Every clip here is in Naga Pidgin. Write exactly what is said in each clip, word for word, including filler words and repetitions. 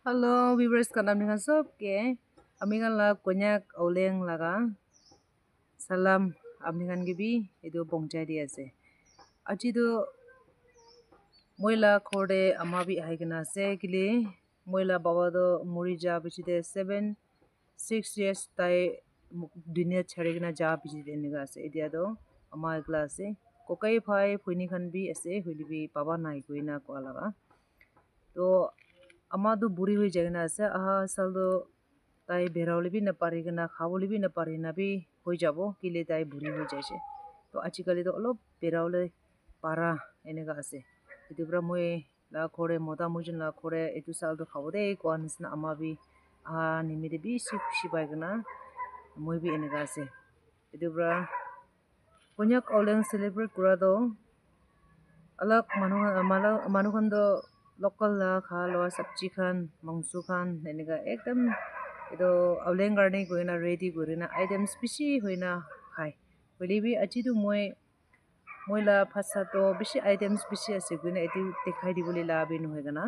Hello viewers khan, apni khan sob ke ami khan la Konyak Aoleng laga salam apni khan ke bi etu pohonchai di ase. Aji tu moi la ghor te ama bi ahi kena ase, kile moi la baba tu muri ja piche te seven six years tai dunia chari kena ja piche te enika ase. Etia tu ama ekla ase, kokai bhai bhuini khan bi ase, hoile bi baba nai koina koa laga. To ama tu buri hoi jai kena ase, aha sal tu tai bera bole bi napari kena, kha bole bi napari na bi hoi jabo, kile tai buri hoi jaise. To aji kali tu olop bera bole para enika ase. Etu para moi la ghor te mota moi jun la ghor te etu sal tu khabo de koa nisna ama bi aha nimite bishi khushi pai kena moi bi enika ase. Etu para Konyak Aoleng celebrate kura tu alag manu khan, manu khan tu local la kha lua sabji khan, mangso khan enika ekdam etu Aoleng karne koina ready kurina items bishi hoina khai. Hoile bi aji tu moi moi la bhasa toh bishi items bishi ase koina etu dikhai dibole la bi nohoi kena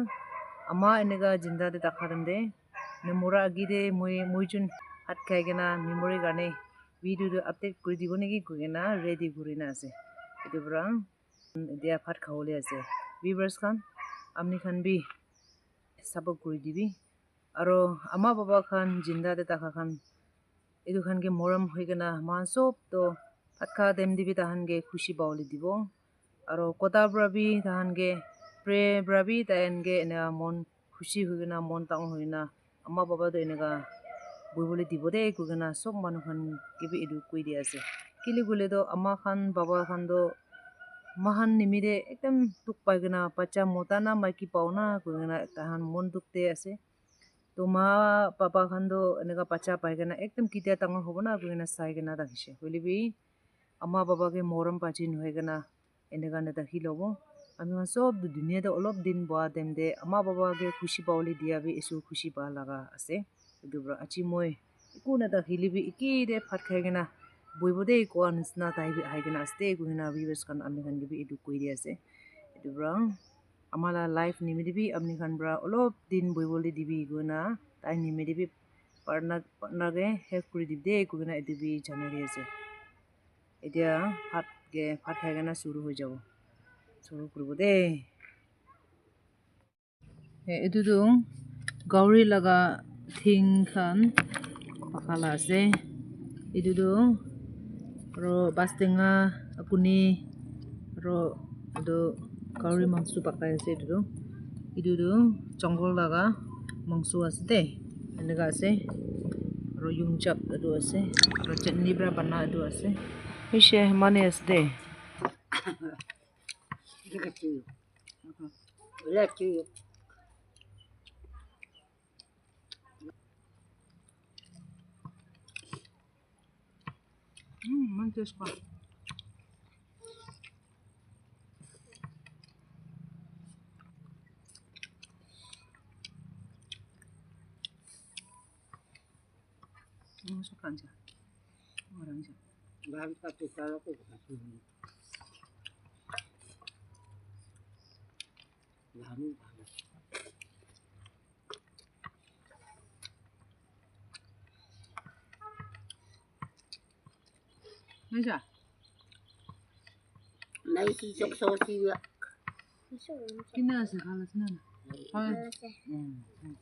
ama enika jinda te thaka time te namura agi te moi moi jun hat khai kena memory karne video tu update kuri dibo naki koi kena ready kurina ase. Etu para etia bhat khabole ase. Viewers khan, apni khan bi support kuri dibi. Aro ama baba khan jinda te thaka khan etu khan ke morom hoi kena moikhan sob toh bhat kha time te bi tahan ke khushi pabole dibo. Aro kota para bi tahan ke pray para bi tahan ke ena mon khushi hoi kena mon dangor hoi kena ama baba toh enika bohi bole dibo de koi kena sob manu khan ke bi etu koi di ase. Kile koile toh ama khan baba khan toh moikhan nimite ekdam dukh pai kena bacha mota na maiki pao na koi kena tahan mon dukh de ase. To ma baba khan toh enika bacha pai kena ekdam ketia dangor hobo na koi kena sai kena thakishe. Hoile bi ama baba ke morom pachi nohoi kena enika nathaki lobo. Ami khan sob tu dunia te olop din boha time te ama baba ke khushi pabole dia bi Isor khushi pa laga ase. Etu para aji moi eku nathakile bi eki te bhat khai kena bohibo de koa nisna tai bi ahi kena ase de koi kena viewers khan ami khan ke bi etu koi di ase. Etu para ama la life nimite bi apni khan para olop din bohibole dibi koina tai nimite bi partner, partner ke help kuri dibi de koina etu bi janai di ase. Etia bhat ke, bhat khai kena shuru hoi jabo. Shuru kuribo de. Eh, etu tu gauri laga thing khan pakha la ase. Etu tu aro bas tenga akuni aro etu gauri mangso pakai ase etu tu. Etu tu jungle laga mangso ase de. Enika ase. Aro yumchak etu ase. Aro chutney para bana etu ase. Hoishe mane ase de. Mm, man taste pa. Mm, so kancha. Orange. Babi ka tu kala ko ka tu. Babi, babi. Naija. Nai si sok so si ya. Kina ase khala sina na. Khala ase. Mm, mm.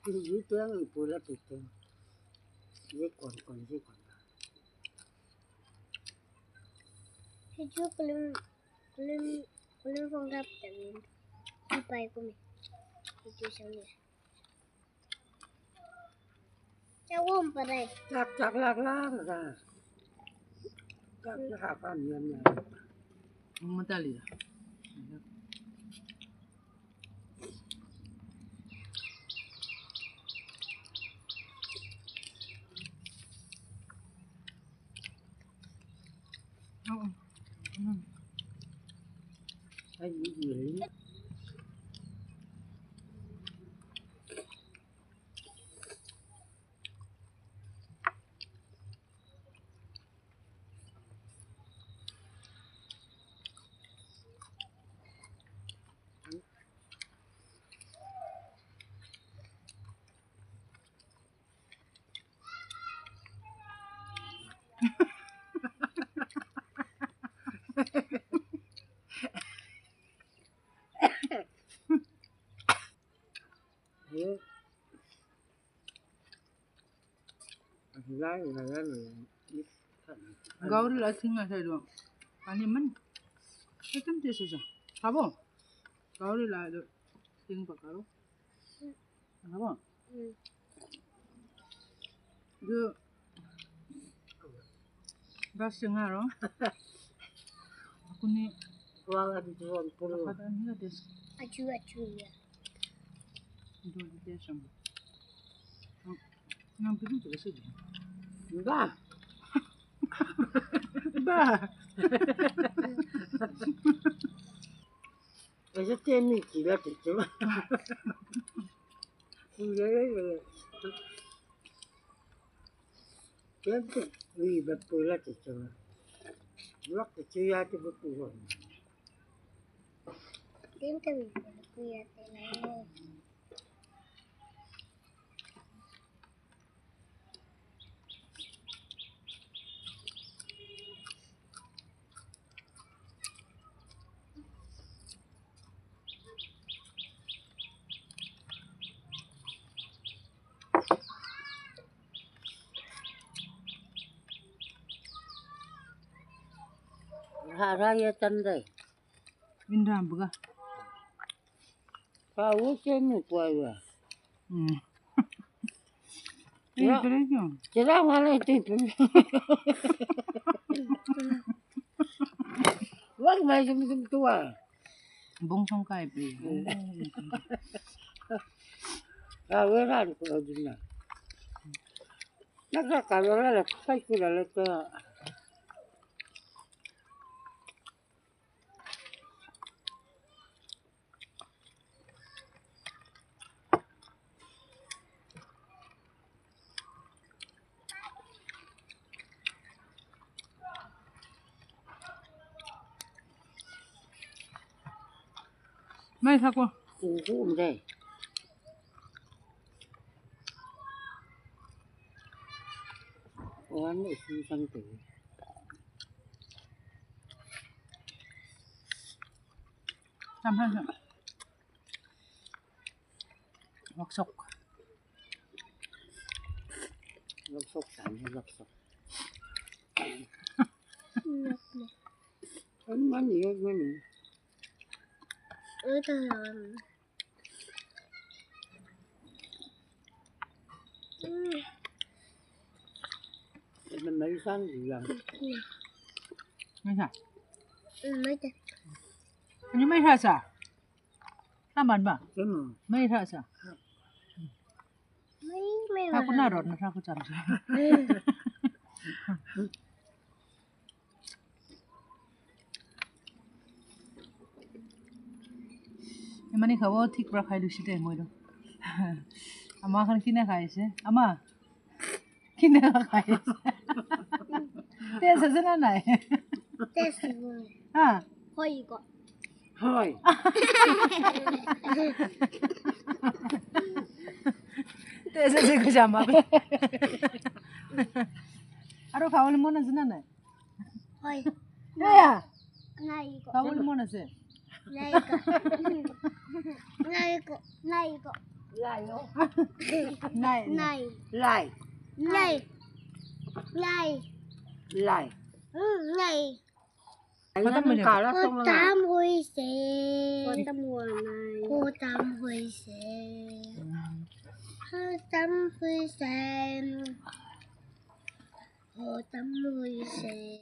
Video tu yang pura tu tu. Ye kon kon ye kon. Video film film film phone rap tadi. Ipai kumi. Video sana. Cawom parai. Cak cak lak lak lak. Cak cak apa nian nian. Matali. Gauri la sing ase etu. Pani man. Ekdam taste ase. Khabo? Gauri la etu sing pakaro. Khabo? Mm. Etu bas sing aro. Kuni wala di tuan puru. Kata ni la taste. Achu, achu, ya. Etu taste ase. Nang pidu tu kasi. Ba. Ba. Ese temi kila te chuma. Kila le. Temi kila te chuma. Lo que te ya te bu tu. Temi kila te la. Hara ya tandai. Indra buga. Ka wo che nu kwa ya. Hmm. Ya. Kira wala itu itu. Wang mai sum sum tua. Bong song kai pe. Ka wo ran ko dina. Na ka ka lo la kai ku la le ka. Mai thako. Kuku umdai. Wan ni sing sang tu. Tam ha ha. Loksok. Loksok, tanya loksok. Mani, mani. Ito, may isang lang. May isa. Mm, may isa. Ano may isa sa? Taman ba? Ano? May isa sa. May, may. Ako na ron, nasa ko sa. Imani khabo thik pra khai lusi de moi do. Ama khan kina khai ase. Ama. Kina khai ase. Taste ase na nai? Taste ase. Ha? Hoi ko. Hoi. Taste ase ko jama. Aro khawole mon ase na nai? Hoi. Eya. Nai ko. Khawole mon ase. Nai ko. Nai ko. Nai ko. Lai. Nai. Nai. Lai. Nai. Lai. Lai. Mm, nai. Khatam hoi jabo. Khatam hoise. Khatam hua nai. Khatam hoise. Khatam hoise. Khatam hoise.